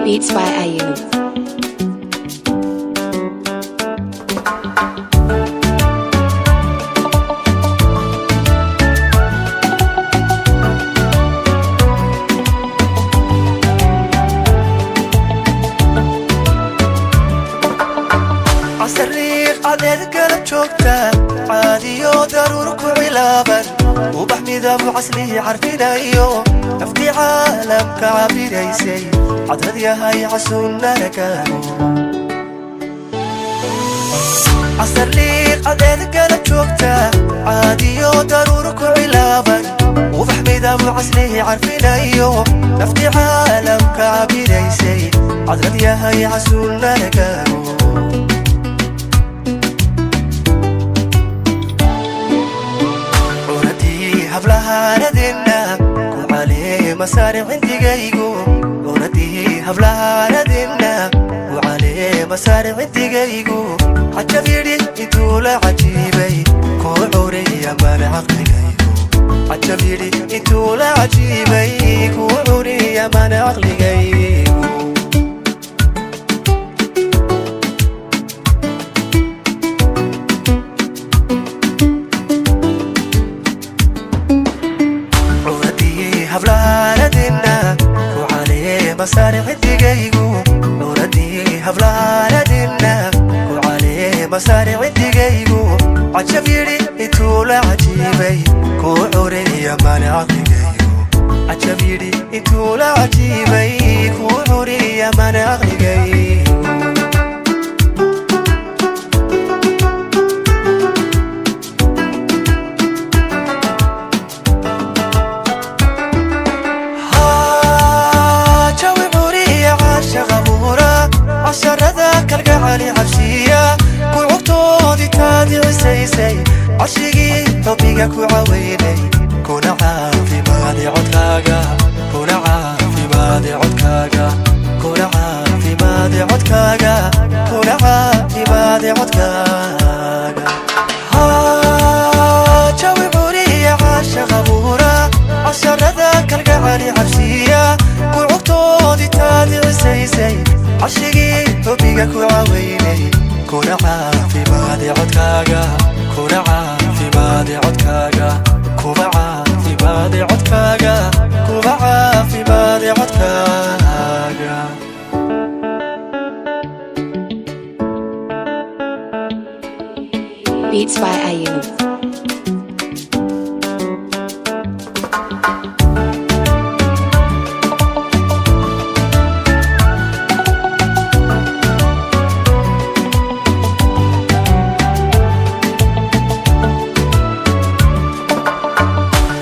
Beats by Ayub. Casariiq cadeed galab joogta, caadiyo daruur ku cilaaban, ubax midabu caslihii carfinayo, naftii caalamka cabiraysay, cadrad yahay casuunnalakaano. Casarliiq cadeed galab joogta, caadiyo daruur ku cilaaban, ubax midabu caslihii carfinayo, naftii caalamka cabiraysay, cadrad yahay casuunnalakaano. Curadii hablahaanadeenna ku calee masaari cindigaygu, curadii hablahaanadeenna ku calee masaari cindigaygu, cajab yidhi intuu la cajiibay kuu curiya mana caqligaygu, cajab yidhi intuu la cajiibay kuu curiya mana caqligaygu. Curadii hablahaanadeenna ku calee masaari cindigaygu, curadii hablahaanadeenna ku calee masaari cindigaygu, cajab yidhi intuu la cajiibay kuu curiya mana caqligaygu, cajab yidhi intuu la cajiibay kuu curiya mana caqligaygu. Jawi curiya caashaqa buura, casharada kalgacali cabsiya, kucugtoodii taadicisaysay, cashigii rabbiga ku caweynay, kuna caafimaadi codkaaga, kuna caafimaadi codkaaga, kuna caafimaadi codkaaga, kuna caafimaadi codkaaga. Jawi curiya caashaqa buura, casharada kalgacali cabsiya, kucugtoodii taadicisaysay, cashigii rabbiga ku caweynay, kuna caafimaadi codkaaga, kuna caafimaadi codkaaga, kuba caafimaadi codkaaga, kuba caafimaadi codkaaga. Beats by Ayub.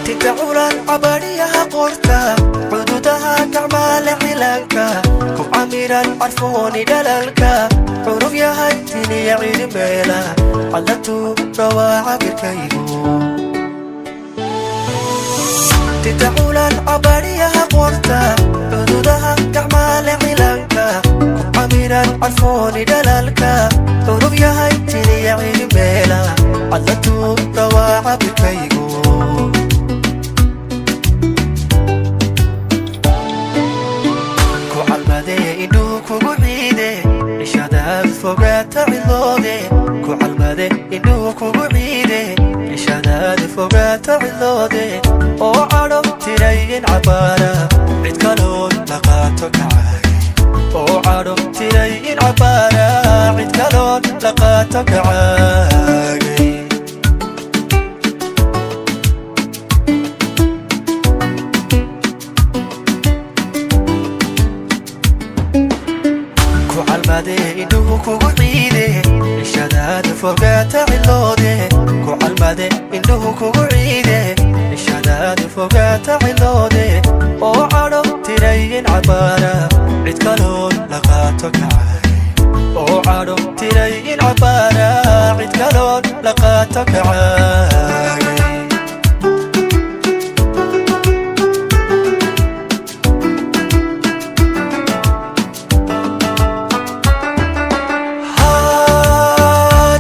Tinta culan cabadhiyaha qorta, cududaha gacmaale cilaanka ku camiran, carfooni dhalalka curub yahay, tiniya cidimeela cadlatu dhawaa cabirkaygu. Tinta culan cabadhiyaha qorta, cududaha gacmaale cilaanka ku camiran, carfooni dhalalka curub yahay, tiniya cidimeela cadlatu dhawaa cabirkaygu. Ku calmadee indhuhu kugu ciide, cishadaad fogaata cidloode, ku calmade indhuhu kugu ciide, cishadaad fogaata cidloode, oo cadho tirayin cabaara, cid kaloon la qaato kacaagay, oo cadho tirayin cabaara, cid kaloon la qaato kacaagay. Ku calmade indhuhu kugu ciide, cishadaada fogaata cidloode, ku calmade indhuhu kugu ciide, cishadaada fogaata cidloode, oo cadho tirayin cabaara, cid kaloon la qaato kacaagay, oo cadho tirayin cabaara, cid kaloon la qaato kacaagay.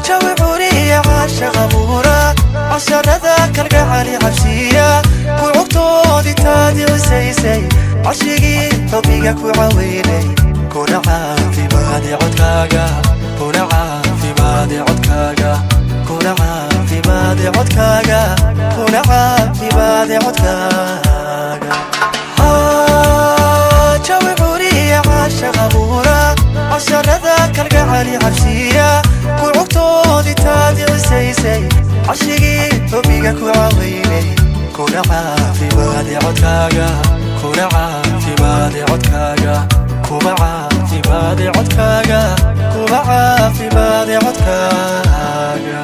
Jawi curiya caashaqa buura, casharada kalgacali cabsiya, kucugtoodii taadicisaysay, cashigii rabbiga ku caweynay, Kuna caafimaade codkaaga, kuna caafimaade codkaaga. Jawi curiya, caashaq abuura, casharada kalgacali cabsiiya, kucugtoodi taadi cisaysay, cashigii hubiga ku cawaynay. Kuna caafimaade codkaaga, kuna caafimaade codkaaga, kuma caafimaade codkaaga, kuma caafimaade codkaaga.